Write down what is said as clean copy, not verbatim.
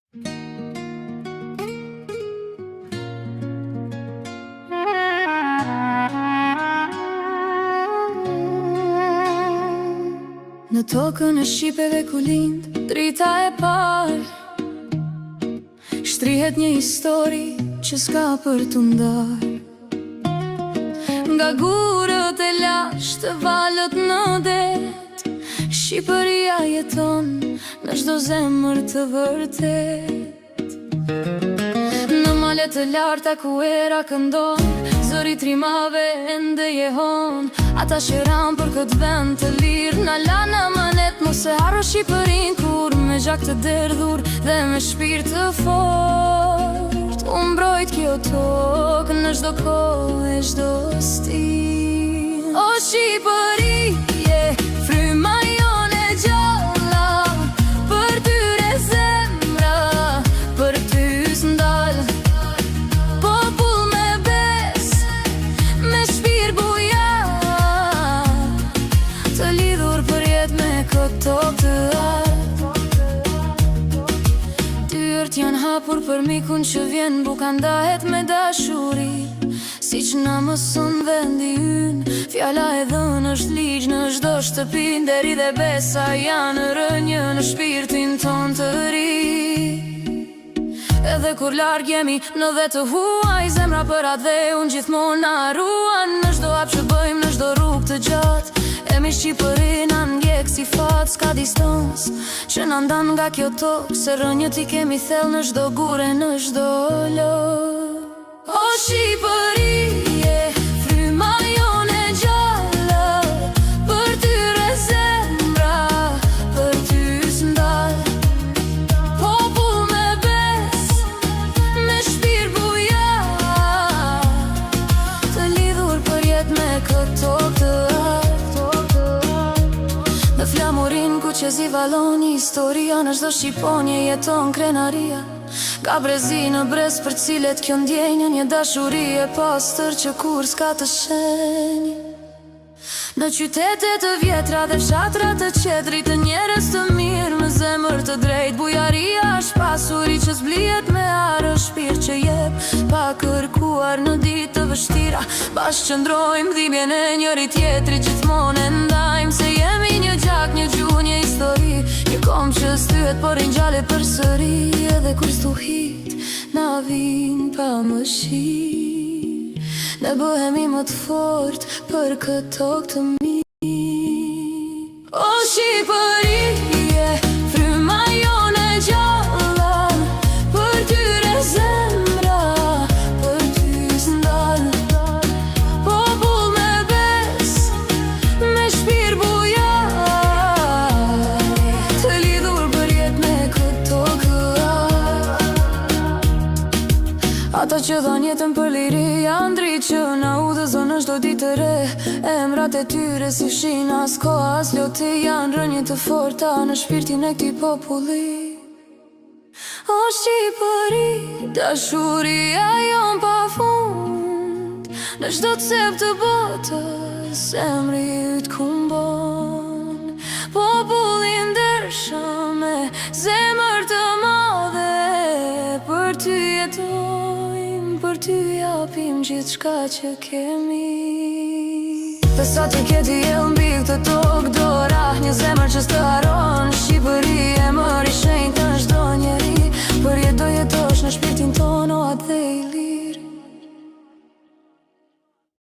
Në tokën e shqipeve ku lind drita e parë Shtrihet një histori që s'ka për t'u ndarë Nga gurët e lashtë valët në det Shqipëria jeton në çdo zemër të vërtetë. Në male të larta ku era këndon, zëri i trimave ende jehon. Ata që ranë për këtë vend të lirë, na lanë amanet, mos e harro Shqipërinë kurrë me gjak të derdhur dhe me shpirt të fortë. U mbrojt kjo tokë në çdo kohë e çdo stinë. O Shqipëri, je fryma jonë e gjalla, për ty rreh zemra, për ty s'ndal. Popull me besë, me shpirt bujar, të lidhur përjetë me këtë tokë të artë. Dyert janë hapur për mikun që vjen, buka ndahet me dashuri. Siç na mëson vendi ynë, fjala e dhënë është ligj në çdo shtëpi, nderi dhe besa janë rrënjë në shpirtin tonë të ri. Edhe kur larg jemi në dhe të huaj, zemra për atdheun gjithmonë na ruan në çdo hap që bëjmë në çdo rrugë të gjatë. Emri Shqipëri na ndjek si fat, s'ka distancë që na ndan nga kjo tokë, se rrënjët i kemi thellë në çdo gur e në çdo lot. O Shqipëri, je fryma jonë e gjallë, për ty rreh zemra, për ty s'ndal. Popull me besë, me shpirt bujar, të lidhur përjetë me këtë tokë të artë. Në flamurin kuqezi valon historia, në çdo shqiponje jeton krenaria. Nga brezi në brez përcillet kjo ndjenjë, një dashuri e pastër që kurrë s'ka të shenjë. Në qytete të vjetra dhe fshatra të qetë rriten njerëz të mirë me zemër të drejtë. Bujaria është pasuri që s'blihet me ar, është shpirt që jep pa kërkuar në ditë të vështira. Bashkë qëndrojmë dhimbjen e njëri tjetrit gjithmonë e ndajmë se jemi një gjak, një gjuhë, një histori, një komb që s'thyhet por ringjallet përsëri edhe kur stuhit na vijnë pa mëshirë. Ne bëhemi më të fortë për këtë tokë të mirë. O Shqipëri, je fryma jonë e gjallë, për ty rreh zemra, për ty s'ndal. Popull me besë, me shpirt bujar, të lidhur përjetë me këtë tokë. Ata që dhanë jetën për liri janë dritë që na udhëzon në çdo ditë të re. Emrat e tyre s'i fshin as koha as loti janë rrënjë të forta në shpirtin e këtij populli. O Shqipëri, dashuria jonë pa fund, në çdo cep të botës emri yt kumbon. Popull i ndershëm me zemër të madhe, për ty jetojmë, për ty japim gjithçka që kemi. Dhe sa të ketë diell mbi këtë tokë, do rrah një zemër që s'të harron. Shqipëri, emër i shenjtë në çdo njeri, përjetë do jetosh në shpirtin tonë.